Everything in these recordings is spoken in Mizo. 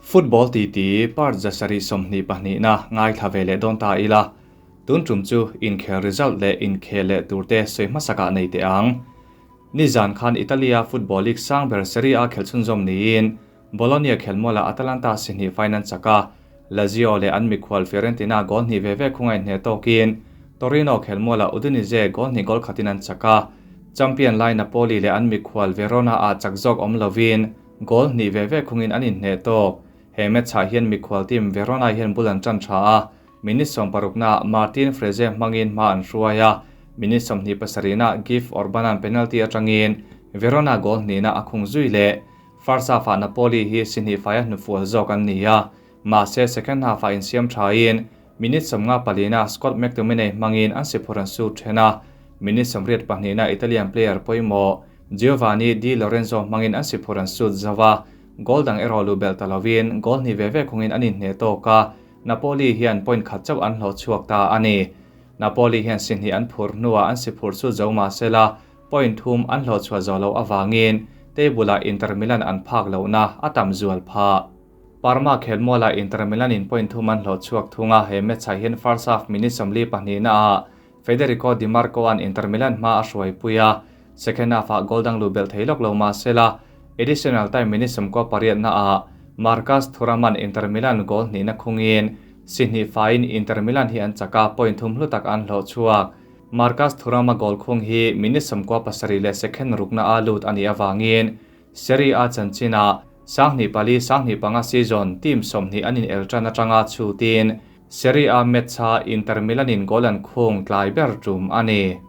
Football titi part 722 na ngaithla ve leh dawn ta ila. Tun tum chu inkhel result leh inkhel leh turte sawi hmasakah nei teh ang. Nizan khan Italy-a football league sang ber Serie A khelh chhunzawm niin Bologna khelmualah Atalanta si hnih fain an chak a, Lazio leh an mikhual Fiorentina goal hnih ve ve khunga inhneh tawkin Torino khelmualah Udinese goal hnih goal khatin an chak a, champion lai Napoli leh an mikhual Verona ah chak zawk awm lovin goal hnih ve ve khungin an inhneh tawk. He match ah hian mikhual team Verona hian bul an tan tha a, minute 60 naah Martin Freze hmangin hma an hruai a, minute 27 naah Gift Orban-a'n penalty atangin Verona goal hnihna a khung zui leh. First half ah Napoli hi si hnih faia hnufual zawk an ni a, mahse second half ah insiam thain minute 54 naah Scott McTominay hmangin an si phur an sut then a, minute 82 naah Italian player pawimawh Giovanni Di Lorenzo hmangin an si phur an sut zo a, goal dang erawh luh belh ta lovin goal hnih ve ve khungin an inhneh tawk a, Napoli hian point khat chauh an hlawh chhuak ta a ni. Napoli hian si hnih an phur hnuah an si phur sut zo mahsela point thum an hlawh chhuah zawh loh avangin table ah Inter Milan an phak lohna a tam zual phah. Parma khelmualah Inter Milan in point thum an hlawh chhuak thung a, he match ah hian first half minute 42 naah Federico Di Marco an Inter Milan hma a hruaipui a, second half ah goal dang luh belh thei lawk lo mahsela additional time minute 98 naah Marcus Thuram an Inter Milan goal hnihna khungin si hnih faiin Inter Milan hi an chak a, point thum hlu tak an hlawh chhuak. Marcus Thuram a goal khung hi minute 97 leh second rukna a lut a nih avangin Serie A chanchinah 2004 2005 season team 20 an in el tan atanga chutin Serie A match a Inter Milan in goal an khung tlai ber tum a ni.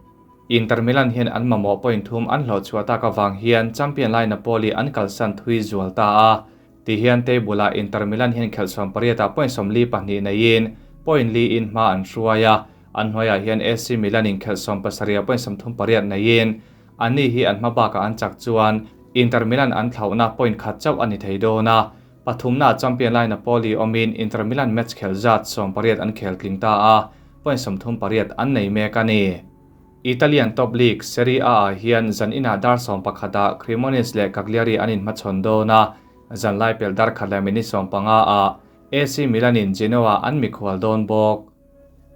Inter Milan hian an mamawh point thum an hlawh chhuah tak awang hian champion lai Napoli an kalsan thui zual ta a. Ti hian table ah Inter Milan hian khelh 18 ah point 42 neiin point li in hma an hruai a, an hnuaiah hian AC Milan in khelh 70 ah point 38 neiin anni hi an hma bakah an chak chuan Inter Milan an thlauhna point khat chauh a ni thei dawn a. Pathumna champion lai Napoli awmin Inter Milan match khel zat 18 an khel tling ta a, point 38 an nei mek a ni. Italian top league Serie A ah hian zan inah dar 11 ah Cremonese leh Cagliari an inhmachhawn dawn a, zan lai pel dar khat leh minute 15 ah AC Milan in Genoa an mikhual dawn bawk.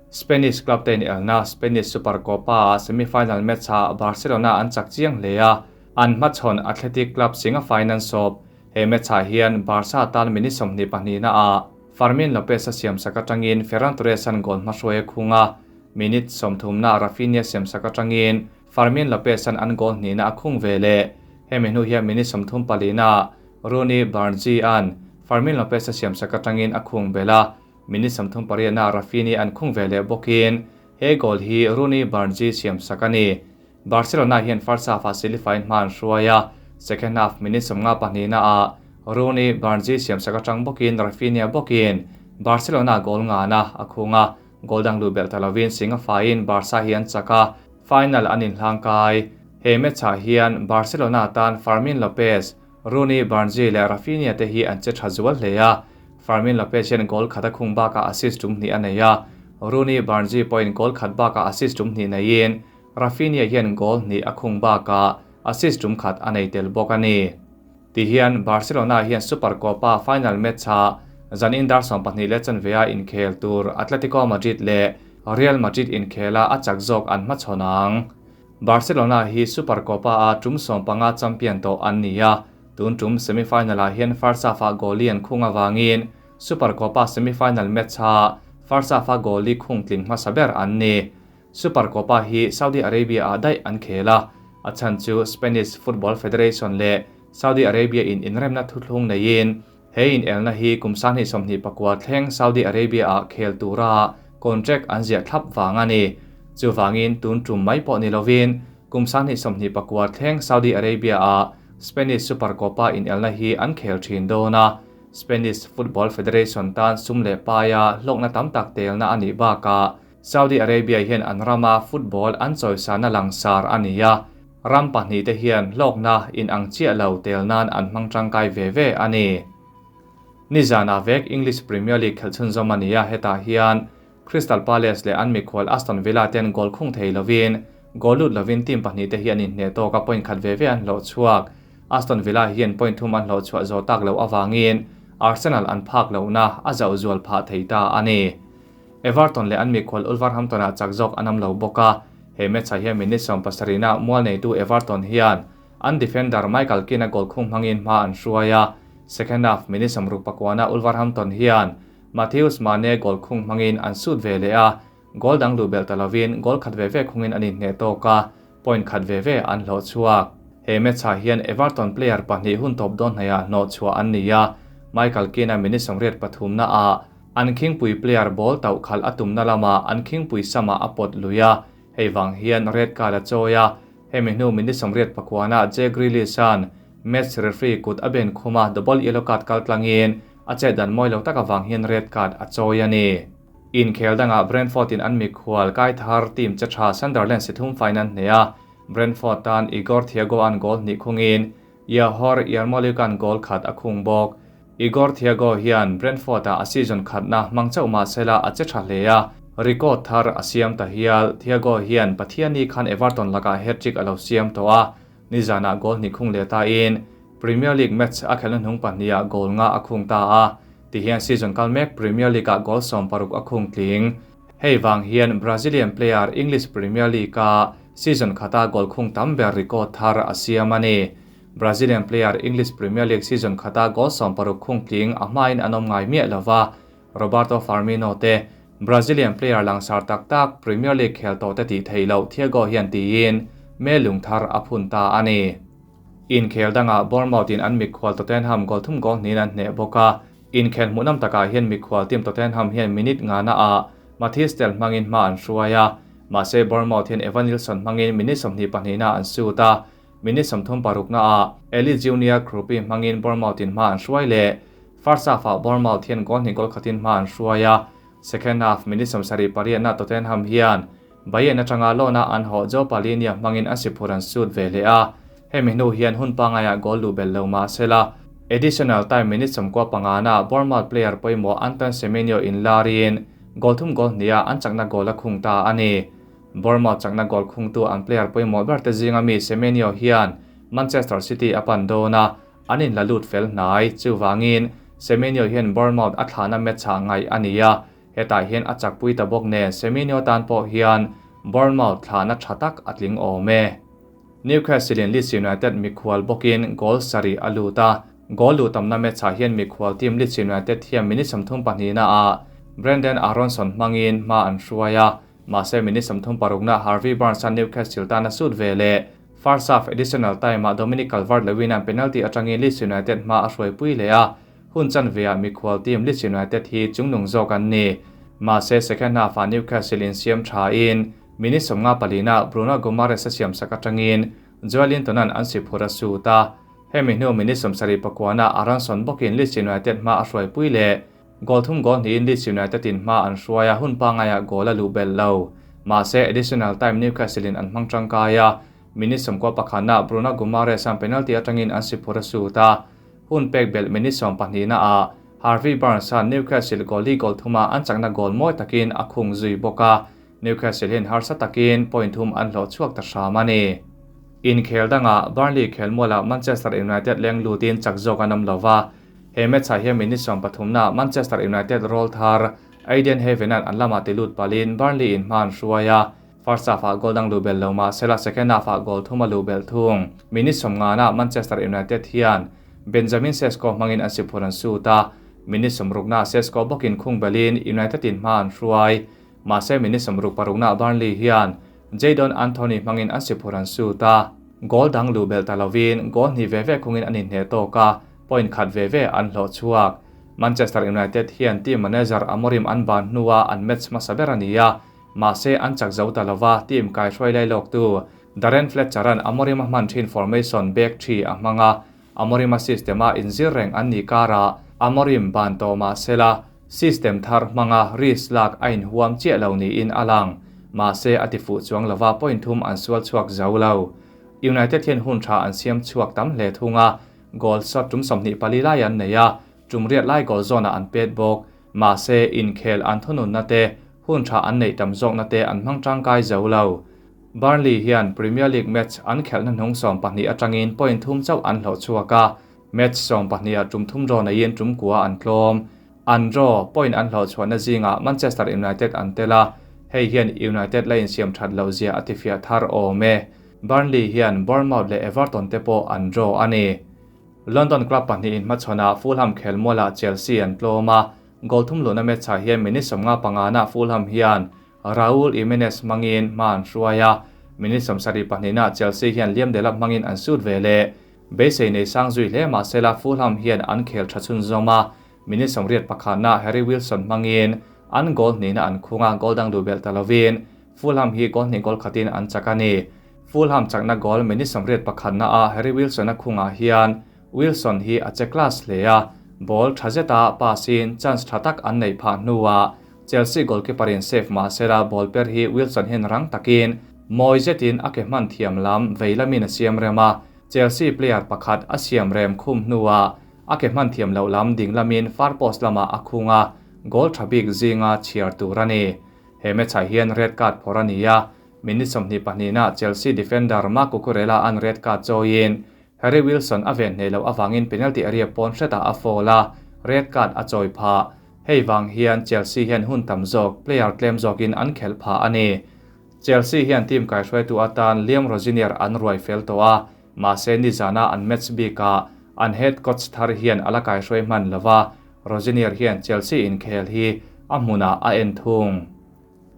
Spanish club te in elna Spanish Supercopa ah semi-final match ah Barcelona an chak chiang hle a, an hmachhawn Athletic Club singa final sawp. He match ah hian Barca tan minute 22 naah Fermin Lopez a siam sak atangin Ferran Torres an goal hmahruai a khung a, minute 30 naah Rafinha siam sak atangin Fermin Lopez an an goal hnihna a khung ve leh. Hemi hnu hian minute 34 naah Rooney Barnzi an Fermin Lopez a siam sak atangin a khung bel a, minute 38 naah Rafinha an khung ve leh bawkin he goal hi Rooney Barnzi siam sak a ni. Barcelona hian first half ah silifain hma an hruai a, second half minute 52 naah Rooney Barnzi siam sak atang bawkin Rafinha bawkin Barcelona goal ngana a khung a, goal dang luh belh ta lovin singa faiin Barca hi an chak a, final an inhlangkai. He match ah hian Barcelona tan Fermin Lopez, Rooney Barnzi leh Rafinha te hi an che tha zual hle a, Fermin Lopez hian goal khat a khung bakah assist tum hnih a nei a, Rooney Barnzi pawhin goal khat bakah assist tum hnih neiin Rafinha hian goal hnih a khung bakah assist tum khat a nei tel bawk a ni. Ti hian Barcelona hian Supercopa final match ah zan in dar 12 leh chanve a inkhel tur Atletico Madrid leh Real Madrid inkhela a chak zawk an hmachhawn ang. Barcelona hi Supercopa a tum 15 champion tawh an ni a, tun tum semi-final ah hian first half ah goal li an khung awangin Supercopa semi-final match ah first half a goal li khung tling hmasa ber an ni. Supercopa hi Saudi Arabia ah daih an khel a, a chhan chu Spanish Football Federation leh Saudi Arabia in inremna thuthlung neiin he in elna hi kum 2029 thleng Saudi Arabia ah khel tura contract an ziah thlap wang a ni. Chuwangin tun tum mai pawh ni lovin kum 2029 thleng Saudi Arabia ah Spanish Supercopa in elna hi an khel thin dawn a, Spanish Football Federation tan sum leh paia hlawkna tam tak telna a nih bakah Saudi Arabia hian an rama football an chawisana langsar a ni a, ram pahnih te hian hlawkna in ang chiah lo tel nan an hmang tangkai ve ve a ni. Nizana vek English Premier League khelh chhunzawm a ni a, hetah hian Crystal Palace leh an mikhual Aston Villa ten goal khung thei lovin goal lut lovin team pahnih te hi an inhneh tawk a, point khat ve ve an hlawh chhuak. Aston Villa hian point thum an hlawh chhuah zawh tak loh awangin Arsenal an phak lohna a zauh zual phah thei ta a ni. Everton leh an mikhual Wolverhampton-ah chak zawk an awm lo bawk a, he match-ah hian minute 70-ah mual neitu Everton hian an defender Michael Keane-a goal khung hmangin hma an hruai a, second half minute 69-ah Wolverhampton hian Matheus Mane goal khung hmangin an sut ve leh a, goal dang luh belh ta lovin goal khat ve ve khungin an inhneh tawk a, point khat ve ve an hlawh chhuak. He match-ah hian Everton player pahnih hun tawp dawn hnaihah hnawh chhuah an ni a, Michael Keane-a minute 83-ah an khingpui player ball tauh khalh a tumna lamah an khingpui samah a pawt lui a, hei vang hian red card a chawi a, hemi hnu minute 89-ah Jack Grealish-a'n match referee kut a ben khum a, double yellow card kal tlangin a chet dan mawi lo tak avang hian red card a chawi a ni. Inkhel dangah Brentford-in an mikhual kai thar team che tha Sunderland si thum fain an hneh a, Brentford tan Igor Thiago-a'n goal hnih khungin Yehor Yarmolyuk-a'n goal khat a khung bawk. Igor Thiago hian Brentford-ah a season khatna hmang chauh mahsela a che tha hle a, record thar a siam ta hial. Thiago hian Pathiani khan Everton lakah hat-trick a lo siam tawh a, nizanah goal hnih khung leh tain Premier League match a khelhna hnung pahniha goal nga a khung ta a, tihian season kal mek Premier League-ah goal 16 a khung tling. Hei vang hian Brazilian player English Premier League-a season khata goal khung tam ber record thar a siam a ni. Brazilian player English Premier League season khata goal 60 khung tling a hmain an awm ngai miah lova, Roberto Firmino te Brazilian player langsar tak tak Premier League khel tawh te tih theih loh Thiago hian tiin me lung thar a phun ta a ni. Inkhel dangah Bournemouth-in an mikhual Tottenham goal thum goal hnihin an hneh bawk a, inkhel hmuhnawm takah hian mikhual team Tottenham hian minute ngana ah Mathys Tel hmangin hma an hruai a, mahse Bournemouth hian Evanilson hmangin minute 22-ah an sut a, minute 36-ah Eli Junior Kroupi hmangin Bournemouth-in hma an hruai leh. First half-ah Bournemouth hian goal hnih goal khatin hma an hruai a, second half minute 78-ah Tottenham hian Bayern atanga loan-a an hawh Joe Palhinha hmangin an si phur an sut ve leh a, hemi hnu hian hun pangaiah goal luh belh lo mahsela additional time minute 95-ah Bournemouth player pawimawh Anton Semenyo inlarin goal thum goal hniha an chakna goal a khung ta a ni. Bournemouth chakna goal khungtu an player pawimawh ber te zinga mi Semenyo hian Manchester City a pan dawn a, an inla lut fel hnai. Chuvangin Semenyo hian Bournemouth a thlahna match-ah ngaih a ni a, hetah hian a chakpui ta bawk nen Semenyo tan pawh hian Bournemouth thlahna tha tak a tling awm e. Newcastle-in Leeds United mikhual bawkin goal sarih a lut a, goal luh tamna match-ah hian mikhual team Leeds United hian minute 32-ah Brenden Aaronson hmangin hma an hruai a, mahse minute 36-ah Harvey Barnes-a Newcastle tan a sut ve leh. First half additional time-ah Dominic Calvert-Lewin-a'n penalty atangin Leeds United hma a hruaipui leh a, hun chanveah mikhual team Leeds United hi chungnung zawk an ni. Mahse second half-ah Newcastle insiam thain minute 54-ah Bruno Guimaraes a siamsak atangin Joelinton-a'n an si phur a sut a, hemi hnu minute 79-ah Aaronson bawkin Leeds United hma a hruaipui leh. Goal thum goal hnihin Leeds United-in hma an hruai a, hun pangaiah goal a luh belh lo. Mahse additional time Newcastle-in an hmang tangkai a, minute 91-ah Bruno Guimaraes-a'n penalty atangin an si phur a sut a, hun pek belh minute 12-ah Harvey Barnes-a'n Newcastle goal li goal thuma an chakna goal mawi takin a khung zui bawk a, Newcastle hian harsa takin point thum an hlawh chhuak ta hram a ni. Inkhel dangah Burnley khelmualah Manchester United leng lutin chak zawk an awm lova, he match-ah hian minute 13-ah Manchester United roll thar Ayden Heaven-a'n an lamah ti lut palin Burnley-in hma an hruai a, first half-ah goal dang luh belh lo mahsela second half-ah goal thum a luh belh thung. Minute 50-ah Manchester United hian Benjamin Sesko hmangin an si phur an sut a, minute 60-ah Sesko bawkin khung belhin United-in hma an hruai. Mahse minute 66-ah Burnley hian Jadon Anthony hmangin an si phur an sut a, goal dang luh belh ta lovin goal hnih ve ve khungin an inhneh tawk a, point khat ve ve an hlawh chhuak. Manchester United hian team manager Amorim an ban hnua an match hmasa ber a ni a, mahse an chak zo ta lova team kaihruai lai lawktu Darren Fletcher-a'n Amorim a hman thin formation back three a hmang a, Amorim-a system-a inzir reng an ni karah Amorim ban tawh mahsela system thar hmanga risk lak a inhuam chiah lo niin a lang. Mahse a tifuh chuang lova point thum an sual chhuak zo lo. United hian hun tha an siam chhuak tam hle thung a, goal shot tum 24 lai an nei a, tum riat lai goal zawnah an pet bawk. Mahse inkhel an thununna te, hun tha an neih tam zawkna te an hmang tangkai zo lo. Burnley hian Premier League match an khelhna hnung 12 atangin point thum chauh an hlawh chhuak a. Match 12 ah tum thum draw neiin tum kua an tlawm. An draw point an hlawh chhuahna zingah Manchester United an tel a, hei hian United la insiam that loh zia a tifiah thar awm e. Burnley hian Bournemouth leh Everton te pawh an draw a ni. London club pahnihin hmachhawnah Fulham khelmualah Chelsea an tlawm a, goal thum luhna match-ah hian minute 55 na Fulham hian Raul Jimenez hmangin hma an hruai a, minute 72 na Chelsea hian Liam Delap hmangin an sut ve leh. Beisei nei sang zui hle mahsela Fulham hian an khel tha chhun zawm a, minute 81 na Harry Wilson hmangin an goal hnihna an khunga goal dang duh belh ta lovin Fulham hi goal hnih goal khatin an chak a ni. Fulham chakna goal minute 81 na a Harry Wilson a khungah hian Wilson hi a che class hle a, ball tha zeta pass in chance tha tak an nei phah hnuah Chelsea goalkeeper in save mahsela ball per hi Wilson hian rang takin mawi zetin a ke hman thiam lam veilamin a siam rem a, Chelsea player pakhat a siam rem khum hnuah a ke hman thiam lo lam ding lamin far post lama a khunga goal tha bik zinga chhiar tur a ni. He match-ah hian red card phawrh a ni a, minute 22 na Chelsea defender Marc Cucurella an red card chawiin Harry Wilson a ven hneh loh awangin penalty area pawn hretah a foul a, red card a chawi phah. Hei wang hian Chelsea hian hun tam zawk player tlem zawkin an khelh phah a ni. Chelsea hian team kai hruaitu atan Liam Rosenior an ruai fel tawh a, mahse nizana an match bikah an head coach thar hian ala kai hruai hman lova, Rosenior hian Chelsea in khel hi a hmunah a en thung.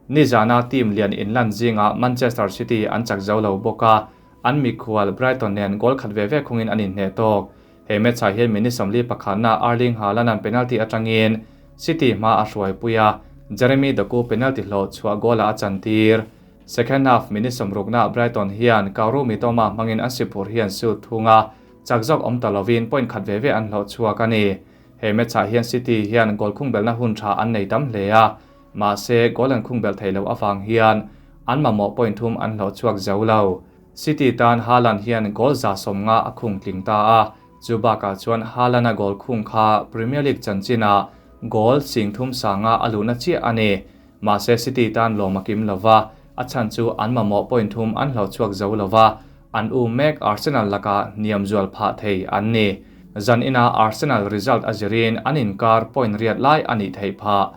Nizana team lian inlan zinga Manchester City an chak zo lo bawk a, an mikhual Brighton nen goal khat ve ve khungin an inhneh tawk. He match-ah hian minute 41 na Erling Haaland an penalty atangin City hma a hruai pui a, Jeremy Doku penalty hlawh chhuah goal a chantir. Second half minute 60 na Brighton hian Kaoru Mitoma hmangin an sipur hian shoot thunga, chak zawk awm ta lovin point khat ve ve an hlawh chhuak a ni. He match-ah hian City hian goal khung belna hun tha an nei tam hle a, mahse goal an khung bel thei lo awang hian an mamawh point thum an hlawh chhuak zo lo. City tan Haaland hian goal za 50 a khung tling ta a, chu bakah chuan Haaland a goal khung kha Premier League chanchina goal sing thum sanga a luhna chiah a ni. Mahse City tan lawm a kim lova, a chan chu an mamawh point thum an hlawh chhuak zo lova, an u mek Arsenal laka niam zual phah thei an ni. Zan ina Arsenal result a zirin an inkar point riat lai a nih theih phah.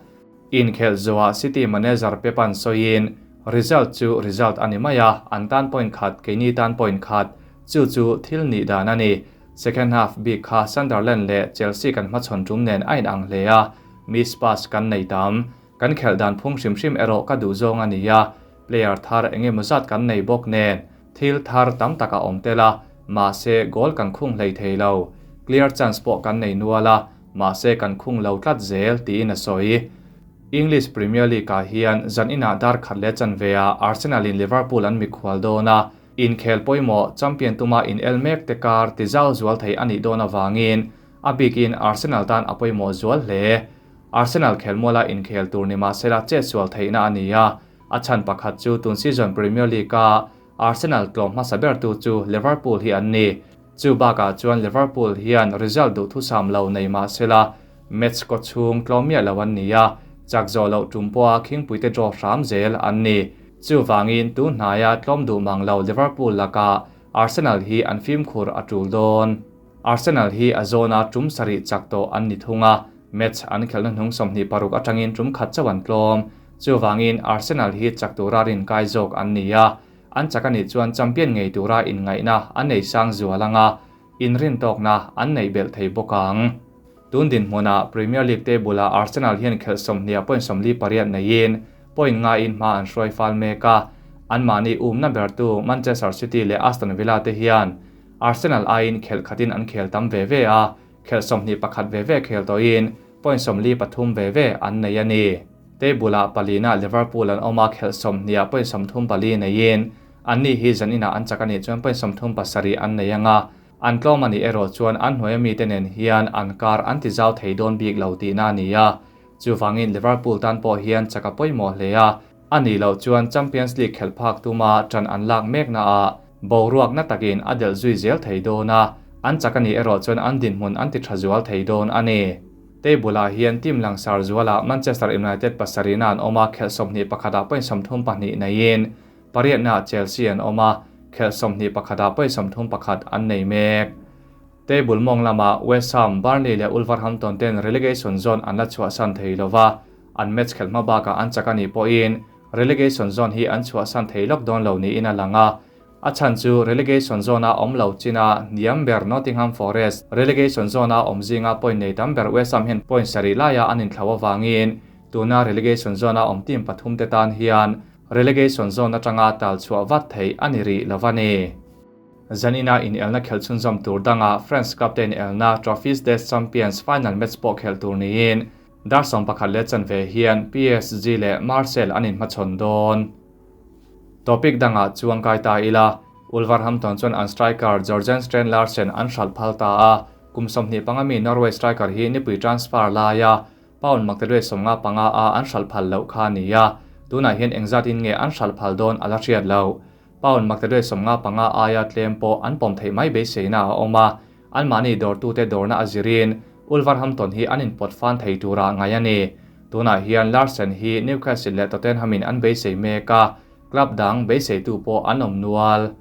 In khel zoa City manager Pepan soin result chu result ani maya an tan point khat keini tan point khat chu chu thil ni dan ani. Second half bik kha Sunderland le Chelsea kan hmachhawn tum nen a in ang hle a, miss pass kan nei tam. Kan khel dan phung hrim hrim erawh ka duh zawng ani a, player thar enge maw zat kan nei bawk nen thil thar tam tak a awm tel a, mahse goal kan khung hlei thei lo. Clear chance pawh kan nei nual a, mahse kan khung lo tlat zel tiin a sawi. English Premier League ah hian zan inah dar khat le chanve a Arsenal in Liverpool an mikhual dawn a, inkhel pawimawh champion tuma in el mek te kar ti zau zual thei anih dawn awangin a bikin Arsenal tan a pawimawh zual hle. Arsenal khelmuala inkhel tur ni mahsela chet sual theihna ani a, a chan pakhat chu tun season Premier League a Arsenal tlawm hmasa ber tu chu Liverpool hi an ni. Chu bakah chuan Liverpool hian result duh thusam lo nei mahsela match ko chhung tlawm miah lo an ni a, chak zawh loh tum pawha khingpui te draw hram zel an ni. Chu wangin tu hnaia tlawm duh mang lo Liverpool laka Arsenal hi an fimkhur a tul dawn. Arsenal hi a zona tum sarih chak tawh an ni thunga, match an khelna hnung 26 atangin tum khat chaw an tlawm. Chu wangin Arsenal hi chak tura rin kai zawk an ni a, an chak ani chuan champion ngei tura in ngaihna an nei sang zualanga in rin tawkna an nei belh thei bawk ang. Tun din hmuna Premier League table a Arsenal hian khelh 20 point 48 neiin point nga in hma an hruai fal mek a, an mahni umna ber tu Manchester City leh Aston Villa te hian Arsenal aiin khelh khatin an khel tam ve ve a, khelh 21 ve ve khel tawhin point 43 ve ve an nei a ni. Table ah palina Liverpool an awm a, khelh 20 point 34 neiin an ni hi zanina an chak ani chuan point 37 an nei anga, an tlawm ani erawh chuan an hnuai ami te nen hian an kar an ti zau thei dawn bik lo tihna ani a. Chu wangin Liverpool tan pawh hian chaka pawimawh hle a, ani lo chuan Champions League khelh phak tuma tan an lak mek na a boruak na takin a delh zui zel thei dawn a, an chak ani erawh chuan an dinhmun an ti tha zual thei dawn ani. Table ah hian team langsar zuala Manchester United pasarih na an awm a, khelh 21 ah point 32 neiin pariat na Chelsea an awm a, khelh 21 ah point 31 an nei mek. Table mawng lamah West Ham, Burnley leh Wolverhampton ten relegation zone an la chhuahsan thei lova, an match khelh hma bakah an chak a nih pawhin relegation zone hi an chhuahsan thei lawk dawn lo niin a lang a. A chhan chu relegation zone-a awm lo china hniam ber Nottingham Forest, relegation zone-a awm zinga point nei tam ber West Ham hian point sarih laia an inthlau avangin tuna relegation zone-a awm team pathumte tan hian relegation zone atanga tal chhuah vat theih a ni rih lo a ni. Zanina inelna khelh chhunzawm tur danga France club te inelna Trophies des Champions final match pawh khelh tur niin dar 11 leh chanve hian PSG leh Marseille an inhmachhawn dawn. Topic dangah chuang kai ta ila, Wolverhampton chuan an striker Jorgen Strand Larsen an hralh phal ta a, kum 25 mi Norway striker hi nipui transfer laia pound maktaduai 55 a an hralh phal loh kha a ni a, tunah hian engzat in nge an hralh phal dawn a la hriat loh. Pound maktaduai 55 aia tlem pawh an pawm theih mai beiseina a awm a, anmahni dawrtute dawrna a zirin Wolverhampton hi an inpawt fan thei tura ngai a ni. Tunah hian Larsen hi Newcastle leh Tottenham in an beisei mek a, club dang beiseitu pawh an awm nual.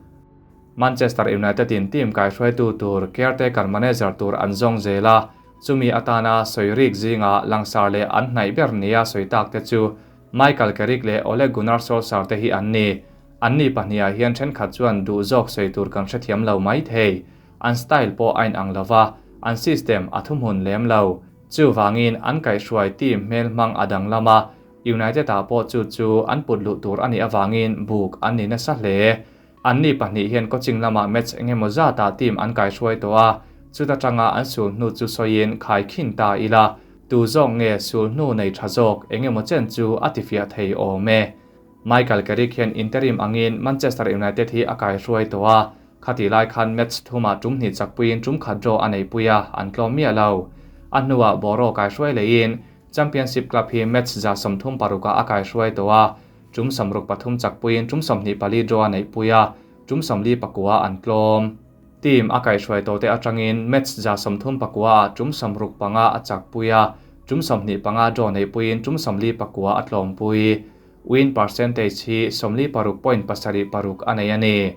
Manchester United in team kaihruaitu tur caretaker manager tur an zawng zel a, chumi atana sawi rik zinga langsar leh an hnaih ber nia sawi tak te chu Michael Carrick leh Ole Gunnar Solskjaer te hi an ni. An ni pahniha hian thenkhat chuan duh zawk sawi tur kan hrethiam lo mai thei. An style pawh a inang lova, an system a thuhmun lem lo. Chuvangin an kaihhruai team hmel hmang a danglam a, United ah pawh chu chu an put luh tur a nih avangin buk an ni nasa hle. An ni pahnih hian coaching lamah match engemaw zatah team an kaihhruai tawh a, chuta tanga an sul hnu chu sawiin khai khin ta ila, tu zawk nge sul hnu nei tha zawk engemaw chen chu a tifiah thei awm e. Michael Carrick hian interim angin Manchester United hi a kaihhruai tawh a, khati lai khan match thumah tum hnih chakpuiin tum khat draw a nei pui a, an tlawm miah lo. A hnuah Boro kaihhruai leiin Championship club hi match 36 a kaihhruai tawh a, tum 63 chakpuiin tum 24 draw a nei pui a, tum 49 an tlawm. Team a kaihhruai tawh te atangin match 39 ah tum 65 a chakpui a, tum 25 draw nei puiin tum 49 a tlawm pui. Win percentage hi 46.76 a nei a ni.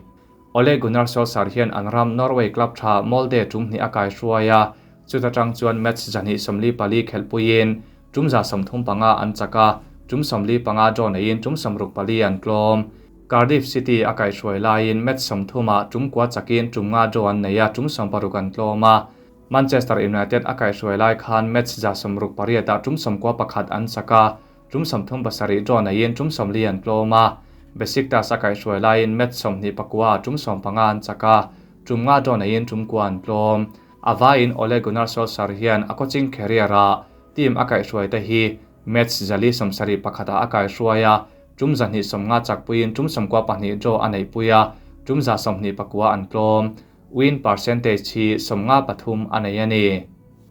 Ole Gunnar Solskjaer hian an ram Norway club tha Molde tum hnih a kaihruai a, chuta tang chuan match 244 khelh puiin tum 35 an chak a, tum 45 draw neiin tum 64 an tlawm. Cardiff City a kaihruai laiin match 30 ah tum kua chakin tum nga draw an nei a, tum 60 an tlawm a. Manchester United a kaihruai lai khan match 68 ah tum 91 an chak a, tum 37 draw neiin tum 40 an tlawm a. Besiktas a kaihruai laiin match 29 tum 15 an chak a, tum nga draw neiin tum kua an tlawm. Avain Ole Gunnar Solskjaer hian a coaching career a team a kaihruai te hi match 71 a kaihruai a, tum 250 chakpuiin tum 92 draw a nei pui a, tum 29 an tlawm. Win percentage hi 53 a nei a ni.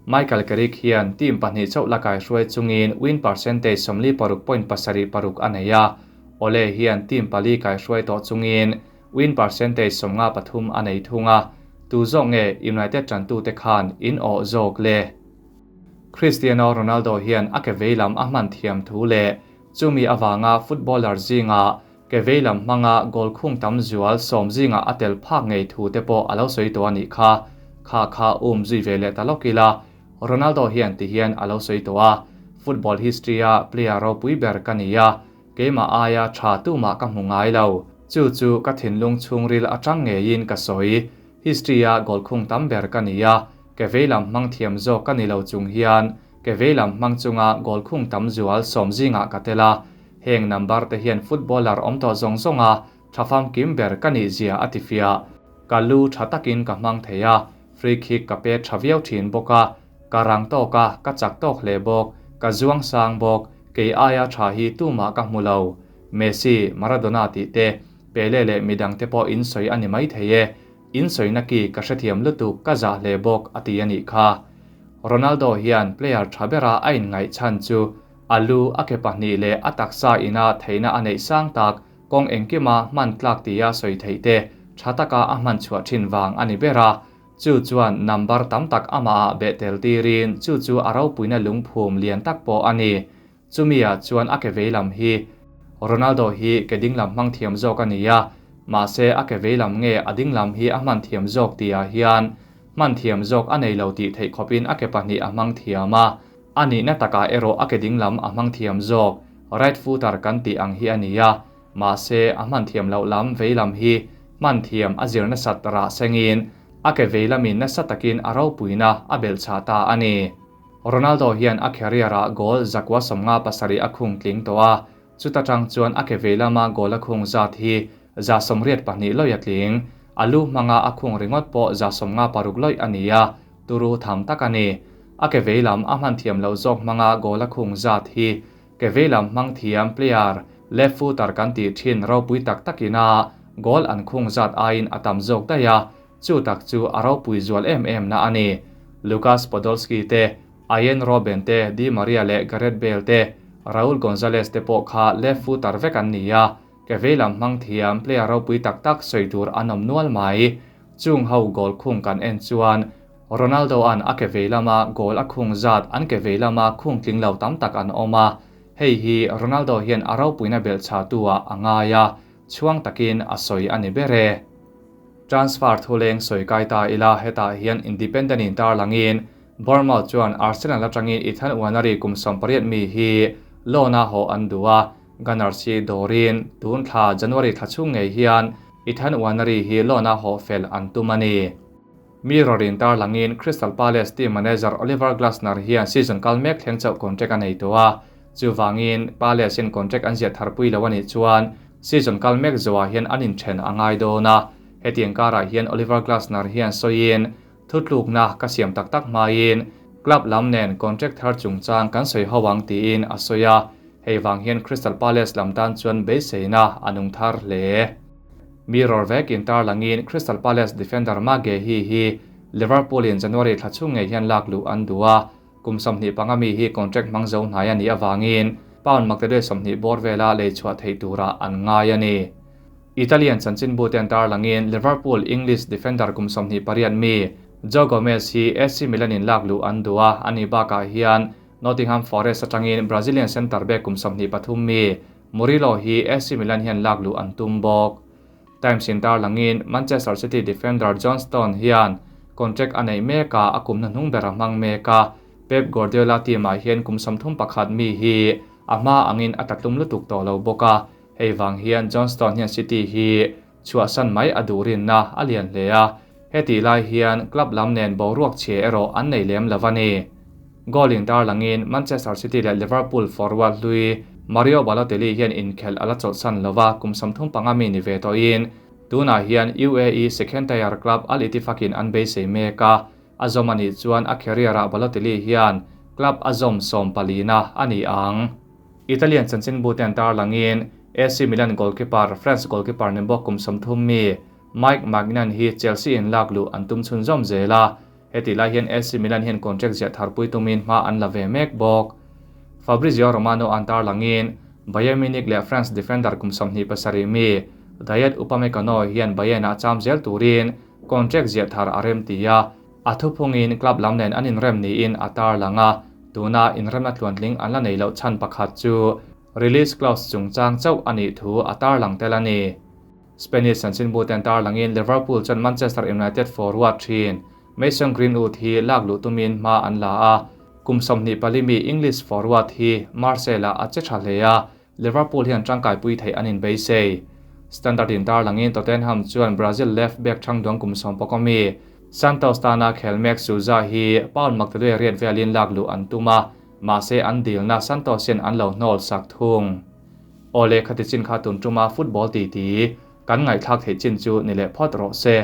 Michael Carrick hian team pahnih chauh la kaihruai chungin win percentage 46.76 a nei a, Ole hian team pali kaihruai tawh chungin win percentage 53 a nei thung a, tu zawk nge United tantu te khan in awh zawk le. Cristiano Ronaldo hian a ke veilam a hman thiam thu le chumi awanga footballer zinga ke veilam hmanga goal khung tam zual sawm zinga a tel phak ngei thu te pawh a lo sawi tawh a nih kha. Kha kha zui ve leh ta lawk ila, Ronaldo hian ti hian a lo sawi tawh a, football history a player ropui ber ka ni a, keimah aia tha tu mah ka hmu ngai lo. Chu chu ka thinlung chhungril atang ngeiin ka sawi. History a goal khung tam ber ka ni a, ke veilam hmang thiam zawk ka ni lo chung hian ke veilam hmang chunga goal khung tam zual sawm zinga ka tela. Heng number te hian footballer awm tawh zawng zawnga thafam kim ber ka nih zia a ti fia. Ka lu tha takin ka hmang thei a, free kick ka pe tha viau thin bawk a, ka rang tawk a, ka chak tawk hle bawk, ka zuang sang bawk, kei aia tha hi tu mah ka hmu lo. Messi, Maradona ti te, Pele leh midang te pawh in sawi ani mai thei e, in sawi na ki ka hrethiam lutuk ka zah hle bawk a ti ani kha. Ronaldo hian player tha bera a in ngaih chan chu alu a ke pahnih leh a taksa ina theihna a neih sang tak kawng engkima hman tlak tia sawi thei te tha taka a hman chhuah thin wang ani bera. Chu chuan number tam tak ama ah be tel tirin chu chu a ropuina lungphum lian tak pawh ani. Chumia chuan a ke veilam hi Ronaldo hi ke dinglam hmang thiam zawk ani a, mahse a ke veilam nge a dinglam hi a hman thiam zawk tia hian. Hman thiam zawk a nei lo tih theih khawpin a ke pahnih a hmang thiam a, a nihna takah erawh a ke dinglam a hmang thiam zawk, right footer kan tih ang hi a ni a, mahse a hman thiam loh lam vei lam hi hman thiam a zir nasat rah sengin a ke vei lamin nasa takin a ropuina a belhchhah ta a ni. Ronaldo hian a career ah goal 157 a khung tling tawh a, Chuta tang chuan a ke vei lama goal a khung zat hi 182 lawih a tling. A lu hmanga a khung ringawt pawh 56 lawih a ni a, turu tham tak a ni. A ke vei lam a hman thiam loh zawk hmanga goal a khung zat hi ke vei lam hmang thiam player, left footer kan tih thin ropui tak takina goal an khung zat aiin a tam zawk daih a, chu tak chu a ropui zual em em na a ni. Lukas Podolski te Arjen Robben te, Di Maria leh Gareth Bale te, Raul Gonzalez te pawh kha left footer vek an ni a, ke veilam hmang thiam player ropui tak tak sawi tur an awm nual mai. Chung ho goal khung kan en chuan Ronaldo-a'n a ke veilama goal a khung zat an ke veilama khung tling lo tam tak an awm a, hei hi Ronaldo hian a ropuina belhchhahtu-ah a ngai a, chhuang takin a sawi a ni ber e. Transfer thuleng sawi kai ta ila hetah hian Independent in tarlangin Bournemouth chuan Arsenal atangin Ethan Nwaneri kum 18 mi hi loan-a haw an duh a, Gunners hi dawrin tun thla January thla chhung ngei hian Ethan Nwaneri hi loan-a haw fel an tum a ni. Mirror in tarlangin Crystal Palace team manager Oliver Glasner hian season kal mek thleng chauh contract a nei tawh a, chuvangin Palace hian contract an ziah tharpui lo a nih chuan season kal mek zawhah hian an inthen a ngai dawn a, hetiang karah hian Oliver Glasner hian sawiin Thutlukna ka siam tak tak hmain club lam nen contract thar chungchang kan sawi ho ang tiin a sawi a, hei vang hian Crystal Palace lam tan chuan beiseina a nung thar hle. Mirror vekin tarlangin Crystal Palace defender Marc Guehi hi Liverpool in January thla chhung ngei hian lak luh an duh a, kum 25 mi hi contract hmang zo hnai a nih avangin pound maktaduai 20 bawr vela lei chhuah theih turah an ngai a ni. Italian chanchinbu ten tarlangin Liverpool English defender kum 28 mi Joe Gomez hi AC Milan in lak luh an duh a, ani bakah hian Nottingham Forest atangin Brazilian centre back kum 23 mi Murillo hi AC Milan hian lak luh an tum bawk. Times in tarlangin Manchester City defender John Stones hian contract a neih mek a, a kumna hnung ber a hmang mek a, Pep Guardiola team ah hian kum 31 mi hi a hma angin a tatlum lutuk tawh lo bawk a, hei vang hian John Stones hian City hi chhuahsan mai a duh rinna a lian hle a, heti lai hian club lam nen boruak chhia erawh an nei lem lo a ni. Goal in tarlangin Manchester City leh Liverpool forward hlui Mario Balotelli hian inkhelh a la chawlhsan lo a, kum 35 mi ni ve tawhin tunah hian UAE second tier club Al Ittifaq in an beisei mek a, a zawm a nih chuan a career ah Balotelli hian club a zawm 14 na a ni ang. Italian chanchinbu ten tarlangin AC Milan goalkeeper France goalkeeper ni bawk kum 30 mi Mike Maignan hi Chelsea in lak luh an tum chhun zawm zel a, heti lai hian AC Milan hian contract ziah tharpui tumin hma an la ve mek bawk. Fabrizio Romano an tarlangin Bayern Munich leh France defender kum 27 mi Dayot Upamecano hian Bayern ah cham zel turin contract ziah thar a rem ti a, a thuphungin club lam nen an inrem niin a tarlang a, tuna inremna tluantling an la nei loh chhan pakhat chu release clause chungchang chauh a nih thu a tarlang tel a ni. Spanish chanchinbu ten tarlangin Liverpool chuan Manchester United forward thin Mason Greenwood hi lak luh tumin hma an la a, kum 24 mi English forward hi Marseille ah a che tha hle a, Liverpool hian tangkai pui theih an inbeisei. Standard in tarlangin Tottenham chuan Brazil left back thangduang kum 11 mi Santos tana khel mek Souza hi pound maktaduai riat velin lak luh an tum a, mahse an dilna Santos hian an lo hnawl sak thung. Awle khati chin kha tun tuma football ti ti kan ngaihthlak theih chin chu ni leh phawt rawh se.